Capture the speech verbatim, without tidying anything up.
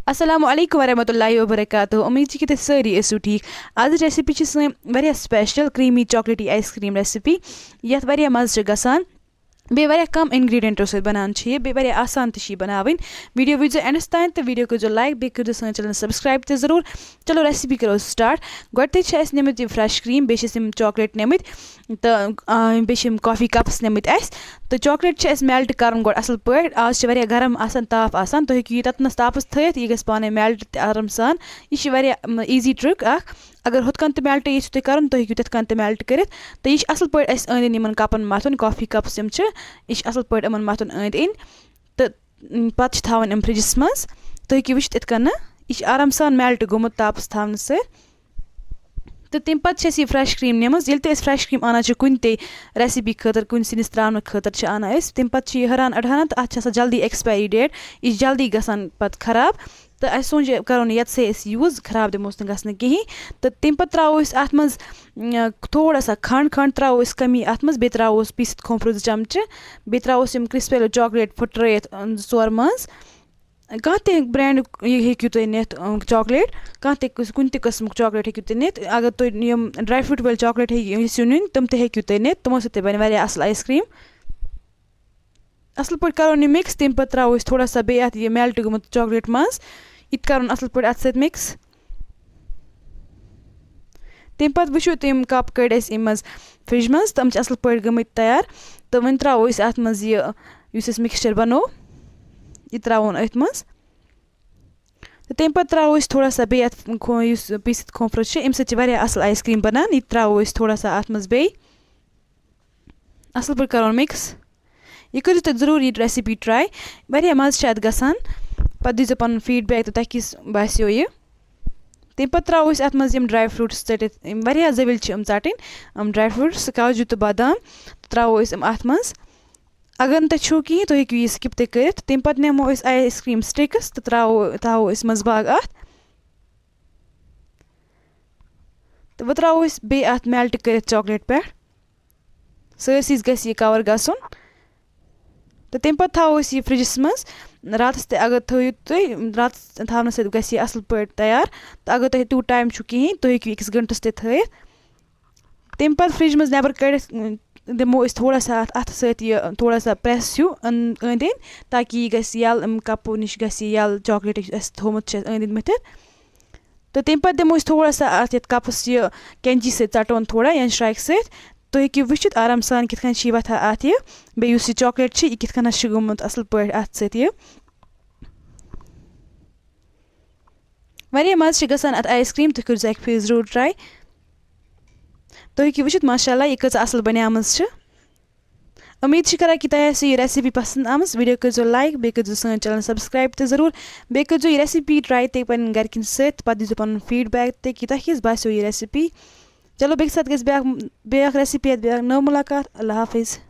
السلام علیکم ورحمۃ اللہ وبرکاتہ۔ امید چھِ کہِ تُہۍ سٲری ٲسِو ٹھیٖک۔ آزٕچ recipe چھِ سٲنۍ واریاہ special creamy chocolatey ice cream recipe، یَتھ واریاہ مَزٕ چھُ گژھان، بیٚیہِ واریاہ کَم ingredientو سۭتۍ بَنان چھِ یہِ، بیٚیہِ واریاہ آسان تہِ چھِ یہِ بَناوٕنۍ۔ Video وٕچھزیٚو endس تام تہٕ video کٔرزیٚو like، بیٚیہِ کٔرزیٚو سٲنۍ channel subscribe تہِ ضروٗر۔ چلو recipe کَرو start۔ گۄڈٕنیٚتھٕے چھِ اَسہِ نِمٕژ یہِ fresh cream، بیٚیہِ چھِ اَسہِ یِم chocolate نِمٕتۍ تہٕ، آ، بیٚیہِ چھِ یِم coffee cups نِمٕتۍ اَسہِ۔ تہٕ chocolate چھِ اَسہِ melt کَرُن گۄڈٕ اَصٕل پٲٹھۍ۔ آز چھِ واریاہ گرم آسان، تاپھ آسان، تُہۍ ہیٚکِو یہِ تَتنَس تاپَس تھٲیِتھ، یہِ گژھِ پانَے melt تہِ آرام سان۔ یہِ چھِ واریاہ، م، easy trick اَکھ۔ اگر ہُتھ کٔنۍ تہِ melt یژھِو تُہۍ کَرُن، تُہۍ ہیٚکِو تِتھ کٔنۍ تہِ melt کٔرِتھ۔ تہٕ یہِ چھِ اَصٕل پٲٹھۍ اَسہِ أنٛدۍ أنٛدۍ یِمَن کَپَن مَتھُن، coffee cups یِم چھِ، یہِ چھِ اَصٕل پٲٹھۍ یِمَن مَتھُن أنٛدۍ أنٛدۍ۔ تہٕ، م، پَتہٕ چھِ تھاوٕنۍ یِم فرٛجَس منٛز۔ تُہۍ ہیٚکِو وٕچھِتھ یِتھ کٔنۍ، یہِ چھِ آرام سان melt گوٚمُت تاپَس تھاونہٕ سۭتۍ۔ تہٕ تَمہِ پَتہٕ چھِ اَسہِ یہِ fresh cream نِمٕژ۔ ییٚلہِ تہِ أسۍ fresh cream اَنان چھِ کُنہِ تہِ recipe خٲطرٕ، کُنہِ سِنِس ترٛاونہٕ خٲطرٕ چھِ اَنان أسۍ، تَمہِ پَتہٕ چھِ یہِ ہُران اَڑہَنَن تہٕ اَتھ چھِ آسان جلدی expiry date، یہِ چھِ جلدی گژھان پَتہٕ خراب۔ تہٕ اَسہِ سوٗنٛچ یہِ کَرو نہٕ یَتھ سۭتۍ أسۍ use، خراب دِموس نہٕ گژھنہٕ کِہیٖنۍ۔ تہٕ تَمہِ پَتہٕ ترٛاوو أسۍ اَتھ منٛز، م، تھوڑا سا کھنٛڈ، کھنٛڈ ترٛاوو أسۍ کَمی اَتھ منٛز، بیٚیہِ ترٛاوو أسۍ پیٖسِتھ کھوٗپرٕ زٕ چَمچہٕ، بیٚیہِ ترٛاوو أسۍ یِم crispy chocolate پھٕٹرٲیِتھ، ٲں، زٕ ژور منٛز۔ کانٛہہ تہِ brandُک یہِ ہیٚکِو تُہۍ نِتھ، ٲں، chocolate، کانٛہہ تہِ قٕس-، کُنہِ تہِ قٕسمُک chocolate ہیٚکِو تُہۍ نِتھ۔ اگر تُہۍ یِم dry fruit وٲلۍ chocolate ہیٚکِو، یژھِو نِنۍ، تِم تہِ ہیٚکِو تُہۍ نِتھ، تِمو سۭتۍ تہِ بَنہِ واریاہ اَصٕل ice cream۔ اَصٕل پٲٹھۍ کَرو یہِ mix، تَمہِ پَتہٕ ترٛاوو أسۍ تھوڑا سا بیٚیہِ اَتھ یہِ melt گوٚمُت chocolate منٛز، یہِ تہِ کَرُن اَصٕل پٲٹھۍ اَتھ سۭتۍ mix۔ تَمہِ پَتہٕ وٕچھِو تِم cup کٔڑۍ اَسہِ اَمہِ منٛز فرٛج منٛز، تِم چھِ اَصٕل پٲٹھۍ گٔمٕتۍ تیار۔ تہٕ وۄنۍ ترٛاوو أسۍ اَتھ منٛز یہِ، یُس اَسہِ mixture بَنوو، یہِ ترٛاوون أتھۍ منٛز۔ تہٕ تَمہِ پَتہٕ ترٛاوو أسۍ تھوڑا سا بیٚیہِ اَتھ کھو-، یُس پیٖسِتھ کھوٗپرٕ چھِ، اَمہِ سۭتۍ چھِ واریاہ اَصٕل ice cream بَنان۔ یہِ تہِ ترٛاوو أسۍ تھوڑا سا اَتھ منٛز بیٚیہِ۔ اَصٕل پٲٹھۍ کَرون mix۔ یہِ کٔرِو تُہۍ ضروٗر یہِ recipe try، واریاہ مَزٕ چھِ اَتھ گژھان۔ پَتہٕ دیٖزیو پَنُن feedback تہٕ تۄہہِ کِژھ باسیو یہِ۔ تَمہِ پَتہٕ ترٛاوو أسۍ اَتھ منٛز یِم dry fruits ژٔٹِتھ، یِم واریاہ زٲوِلۍ چھِ یِم ژَٹٕنۍ، یِم dry fruits، کاجوٗ تہٕ بادام، تہٕ ترٛاوو أسۍ یِم اَتھ منٛز۔ اگر نہٕ تۄہہِ چھُو کِہیٖنۍ، تُہۍ ہیٚکِو یہِ skip تہِ کٔرِتھ۔ تَمہِ پَتہٕ نِمو أسۍ ice cream sticks تہٕ ترٛاوو، تھاوو أسۍ منٛزباگ اَتھ۔ تہٕ وۄنۍ ترٛاوو أسۍ بیٚیہِ اَتھ melt کٔرِتھ chocolate پٮ۪ٹھ۔ سٲرسٕے گژھِ یہِ cover گژھُن۔ تہٕ تَمہِ پَتہٕ تھاوو أسۍ یہِ فرٛجَس منٛز راتَس تہِ۔ اگر تھٲیِو تُہۍ راتَس تھاونہٕ سۭتۍ گژھِ یہِ اَصٕل پٲٹھۍ تیار۔ تہٕ اگر تۄہہِ تیوٗت time چھُو کِہیٖنۍ، تُہۍ ہیٚکِو أکِس گھنٹَس تہِ تھٲیِتھ۔ تَمہِ پَتہٕ فرٛج منٛز نٮ۪بَر کٔڑِتھ، اۭں، دِمو أسۍ تھوڑا سا اَتھ اَتھٕ سۭتۍ یہِ، تھوڑا سا press ہیوٗ أن-، أنٛدۍ أنٛدۍ، تاکہِ یہِ گژھِ یَلہٕ، اَمہِ کَپو نِش گژھِ یہِ یَلہٕ، chocolate یُس اَسہِ تھوٚومُت چھُ اَسہِ أنٛدۍ أنٛدۍ مٔتھِتھ۔ تہٕ تَمہِ پَتہٕ دِمو أسۍ تھوڑا سا اَتھ یَتھ کَپَس یہِ کینچی سۭتۍ ژَٹون تھوڑا، یا شرٛاکہِ سۭتۍ۔ تُہۍ ہیٚکِو وٕچھِتھ آرام سان کِتھ کٔنۍ چھِ یہِ وۄتھان اَتھ یہِ، بیٚیہِ یُس یہِ chocolate چھِ، یہِ کِتھ کٔنۍ چھِ گوٚمُت اَصٕل پٲٹھۍ اَتھ سۭتۍ یہِ۔ واریاہ مَزٕ چھِ گژھان اَتھ ice cream، تُہۍ کٔرۍزیو اَکہِ پھِرِ ضروٗر try۔ تُہۍ ہیٚکِو وٕچھِتھ، ماشاء اللہ، یہِ کۭژاہ اَصٕل بَنیمٕژ چھِ۔ اُمید چھِ کران کہِ تۄہہِ آسِوٕ یہِ recipe پسنٛد آمٕژ۔ Video کٔرۍزیو like، بیٚیہِ کٔرۍزیو سٲنۍ channel subscribe تہِ ضروٗر۔ بیٚیہِ کٔرۍزیو یہِ recipe try تہِ پنٕنٮ۪ن گرِکٮ۪ن سۭتۍ، پتہٕ دیٖزیو پنُن feedback تہِ کہِ تۄہہِ کِژھ باسیو یہِ recipe۔ چلو، بیٚکہِ ساتہٕ گژھِ بیٛاکھ، بیٛاکھ recipe ہٮ۪تھ بیٛاکھ نٔو مُلاقات۔ اللہ حافظ۔